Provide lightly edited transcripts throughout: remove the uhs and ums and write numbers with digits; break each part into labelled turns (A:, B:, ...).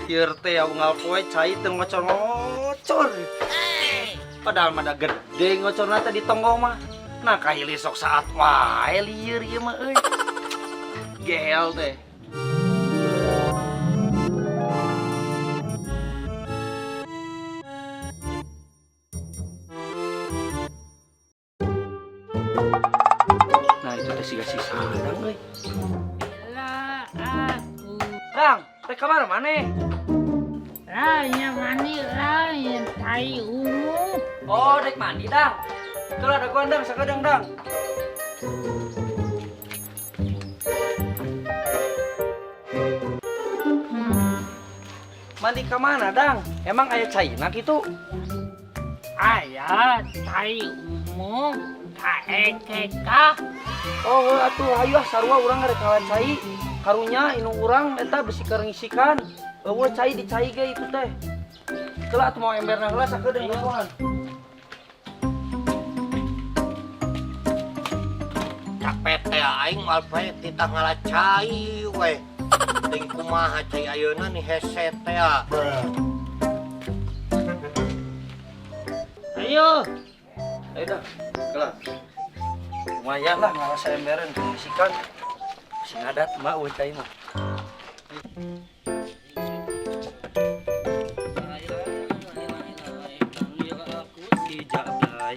A: Ieu teh unggal poe cai teu ngocor-ngocor. Padahal mah da gede ngocorna teh di tonggoh mah. Nah kahili sok saat wae lieur ieu mah euy. Gehel teh. Nah itu teh siga si Sadang euy.
B: Lah aku.
A: Dang, rek ka mana maneh?
B: Lah nya mandi lah yang tai ungu.
A: Oh, rek mandi dang. Kalau ada gua dang, sakadang dang. Mandi ke mana dang? Emang aya caina kitu?
B: Aya tai ungu KEKK.
A: Oh, atuh ayo ah sarua urang rek kawan cai. Karunya inu urang eta besi keur ngisikan. Eueuh cai di cai ge itu teh. Keula atuh mau emberna heula sakedeung dagoan.
C: Capek teh aing moal poe titah ngala cai we. Ting kumaha cai ayeuna nih hese teh.
B: Ayo.
A: Ayo dah. Keula. Lumayan lah ngarasa emberan ngisikan. Sing adat mah eueuh cai mah. Aku si Jablay,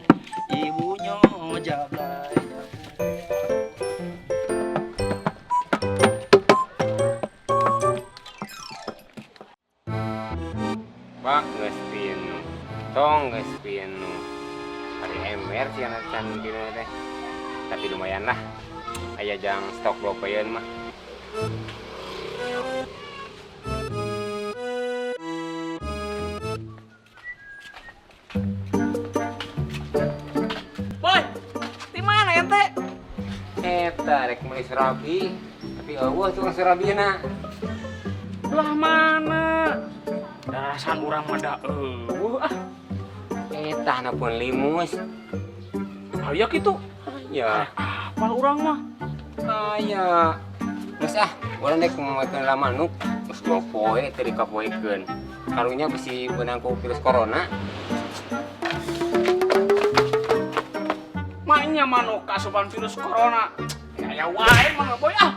A: ibunya Jablay.
D: Bak geus pinu, tong geus pinu. Hari ember sih anak can pinu teh. Tapi lumayan lah. Aya jang stok 2 poeun mah.
E: Boy, di mana ente?
D: Eta rek meuli serabi, tapi eueuh tukang serabina.
E: Lah mana? Darasan urang mah da eueuh ah.
D: Eta na pun limus.
E: Aya kitu.
D: Ya,
E: Apal urang mah.
D: aya. Geus ah, urang rek moekeun lah manuk. Geus 2 poe teu dikapoekeun. Karunya bisi beunang ku virus corona.
E: Maknya manuk kasupan virus corona. Ya ya wae mah boy ah.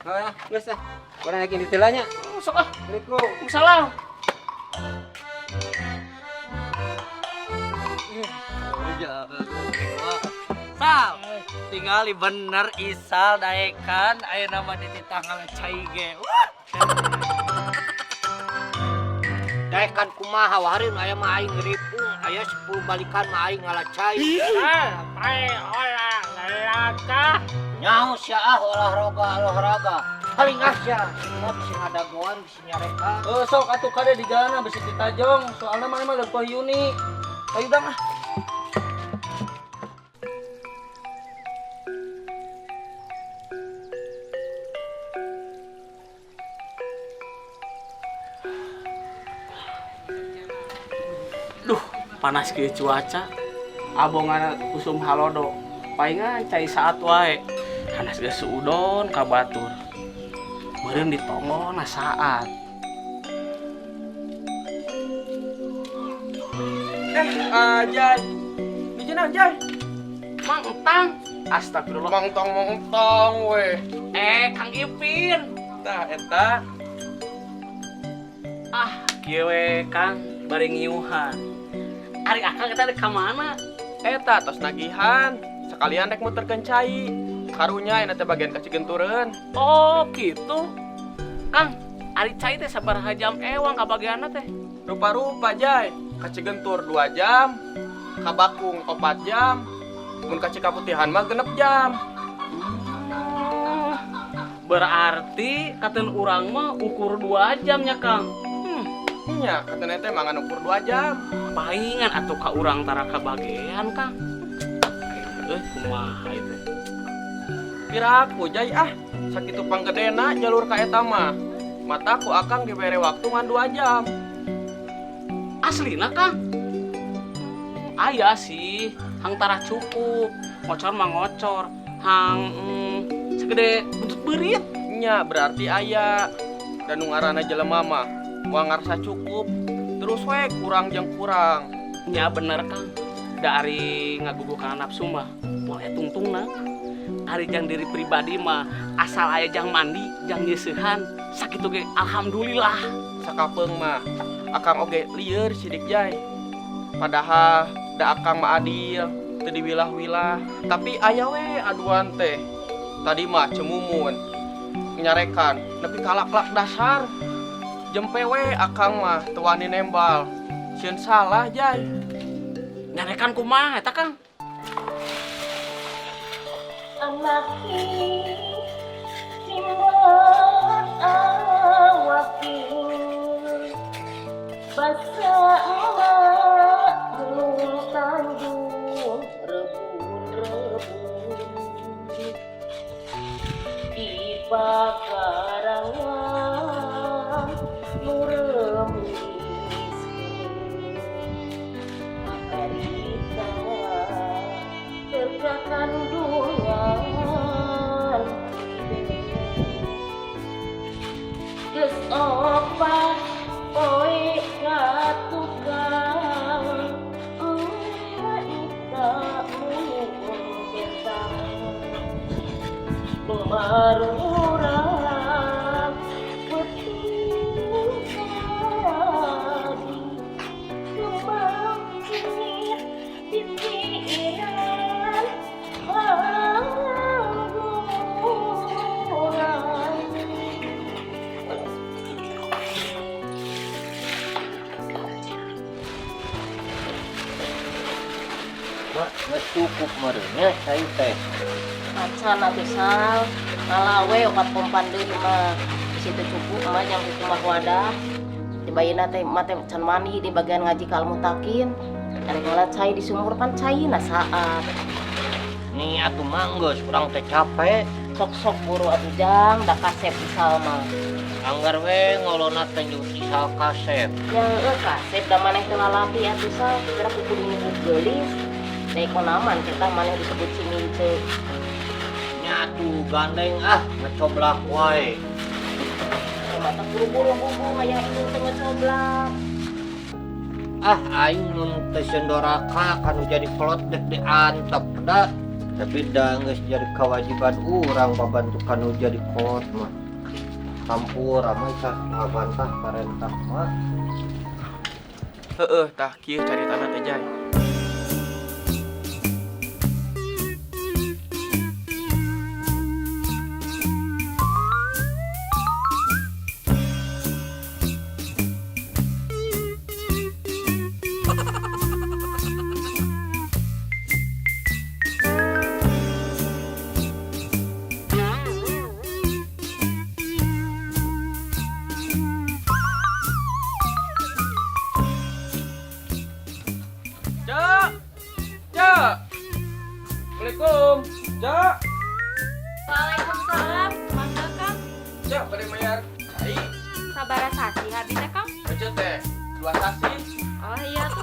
D: Heuh, geus ah. Urang rek indit heula nya.
E: Sok ah,
D: Assalamualaikum.
E: salam.
A: Sal, tingali bener Isal daekan aya nama di titah cai ge. Wah.
C: Daekan kumaha warin aya mah aing ngeripung, aya 10 balikan mah aing ngala cai.
B: Ah, pae olahraga.
C: Nyaho sia ah olahraga olahraga. Paling ah sia, mah bisa ngadagoan, bisa nyareka.
A: Eh sok atuh kade di jalan besi ditajong, soalna mana mah leumpeuh Yuni. Ayo dang ah.
E: Duh, panas kieu cuaca. Abongan usum halodo. Palingan cai saat wae. Hanas geus suudon ka batur. Meureun ditongona saat.
F: Ajay. Bijinan, Jay.
E: Mang entang. Astagfirullah.
F: Mangtong mangtong we.
E: Kang Ipin.
F: Tah eta.
E: Ah, kieu we Kang, bari ngiuhan. Ari akang eta rek ka mana?
F: Eta tos nagihan. Sekalian rek muterkeun cai. Karunya ayeuna teh bagian ka Cigentureun.
E: Oh, gitu. Kang, ari cai teh sabaraha jam ewang ka bagianna teh?
F: Rupa-rupa, Jay. Ka Cigentur 2 jam, ka Bakung 4 jam, mun ka Cikaputihan mah 6 jam.
E: Oh, berarti katen urang mah ukur 2 jamnya Kang.
F: Nya, katanya teh mangan ukur 2 jam.
E: Palingan atuh ka urang tara kabagean Kang. Kumaha itu?
F: Piraku, Jay ah. Sakitu panggedena jalur ka eta mah. Mata ku akang dibere waktu ngan 2 jam.
E: Aslina Kang? Aya sih, hang tara cukup. Ngocor mah ngocor. Hang segede buntut beurit.
F: Nya berarti aya. Dan nu ngaranna jelema mah moal ngarasa cukup. Terus we kurang jeung kurang.
E: Nya bener Kang. Dari ngagugu kana nafsu mah moal aya tungtungna. Ari jang diri pribadi mah asal aya jang mandi, jang nyeusehan, sakitu ge alhamdulillah.
F: Sakapeung mah akang oge lieur sidik Jai. Padahal da akang mah adil, teu diwilah-wilah, tapi aya we aduan teh. Tadi mah cemumun nyarekan nepi ka lak-lak dasar. Jempe we akang mah teu wani nembal. Sieun salah Jai.
E: Nyarekan kumaha eta Kang?
G: Anaki simbah awaki basa emak belum tanggung rebun-rebun di pakarangan nuremis harita kandungan geus opat poe ka tukang ika mun bentang lumarurang peuting tadi kembang cingit pipiran pangguran.
C: Mak, geus cukup meureunnya cai teh.
G: Macan atuh Sal, ngalawe opat pompan deui mah. Di situ cukup mah jang kumaha wadah. Di bayina teh mah teh can mandi di bagian ngaji ka Almutakin. Arek ngala cai di sumur pan caina saat.
C: Nih atuh mah geus urang teh capek.
G: Sok-sok buru atuh Jang, da kasep Isal mah.
C: Anggar we ngolona teh nyebut Isal kasep.
G: Ya heueuh kasep da maneh teh lalaki atuh Sal, geura kudu nyebut geulis. Da ekonaman kita maneh disebut si Mince.
C: Nya atuh gandeng ah ngecoblak wae.
G: Mata buru-buru bubu aya indung teh ngecoblak.
C: Ah aing mun teh sieun doraka kanu jadi kolot dek diantep da. Tapi da geus jadi kewajiban urang babantu kanu jadi kolot mah. Hampura mah sah ngabantah parentah mah.
F: Heeh tah kieu caritana teh Jai. Cak! Cak! Assalamualaikum. Cak!
H: Waalaikumsalam. Mangga Kang.
F: Cak, bade mayar cai.
H: Sabaraha sasi habis teh Kang?
F: Ece teh, 2 sasi.
H: Oh iya tuh.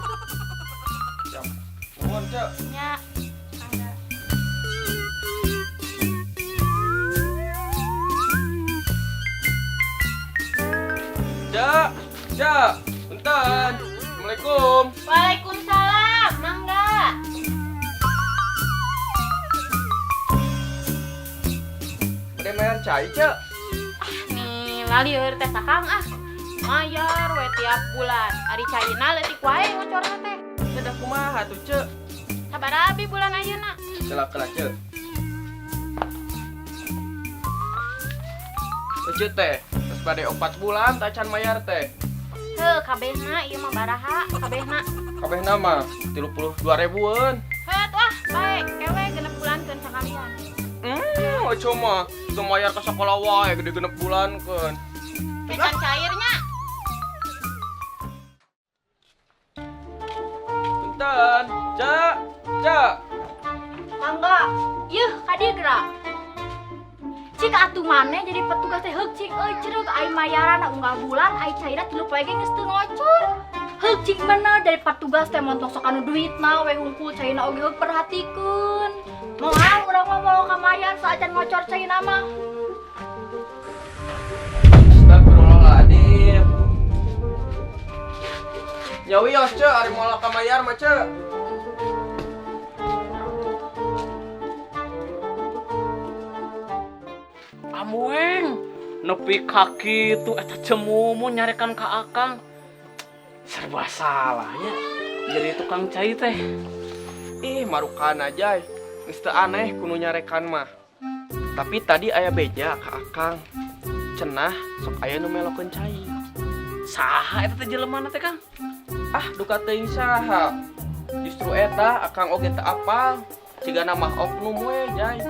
F: Cak. Nuhun, Cak.
H: Nya. Mangga.
F: Cak, Cak, punten. Assalamualaikum.
H: Waalaikumsalam. Mangga.
F: Bade mayar cai, Cak.
H: Ah, nih lalieur teh sakang ah. Mayar we tiap bulan. Ari caina leutik wae ngocorna teh.
F: Teh kumaha tuh, Cek?
H: Sabaraha abi bulan ayeuna?
F: Celaka lah, Cek. Ece teh, geus bade 4 bulan tacan mayar teh.
H: Heuh, kabehna ieu mah baraha, kabehna.
F: Kabehna mah 32 ribuan.
H: Heuh tuh ah, bae, kewe genep bulankeun sakalian.
F: Ece mah teu mayar ka sakola wae gede genep bulankeun.
H: Can cairnya.
F: Punten, Cak, Cak.
H: Mangga. Yeuh, ka dieu geura. Cik atuh maneh jadi petugas teh heuk cik euy cereuk ai mayaran unggal bulan ai cairna 3 poe ge geus teu ngocor. Heuk cik bener dari petugas teh montong sok anu duitna we hungkul cairna oge heuk perhatikeun. Moal urang mah moal ka mayar saacan ngocor cairna mah.
F: Astagfirullahaladzim. Nya wios ce, ari moal ka mayar mah ce.
E: Amueng, nepi kaki tuh eta cemumun nyarekan ka akang. Serba salah nya. Jadi tukang cai teh.
F: Ih, marukan aja. Geus teu aneh kudu nyarekan mah. Tapi tadi aya beja ka akang. Cenah sok aya nu melokeun cai.
E: Saha eta teh jelemana teh, Kang?
F: Ah, duka teuing saha. Justru eta akang oge teu apal. Cigana mah oknum we, Jai.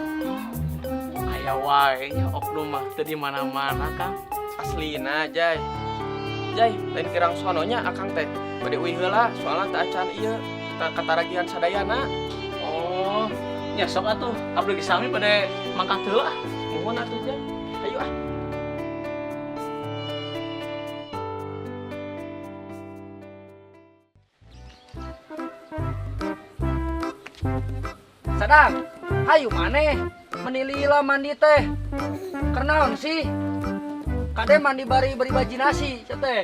E: Aya wae nya oknum mah teu di mana-mana, Kang.
F: Aslina, Jai. Jai, lain kirang sononya akang teh. Bade uih heula, soalna teu acan ieu kataragihan sadayana.
E: Oh, nya sok atuh. Abdi ge sami bade mangkat heula ah.
F: Muhun atuh, Jai. Ayo ah.
A: Sadang, hayu maneh meni lila mandi teh. Kenaon sih? Kade mandi bari beri bajinasi teh.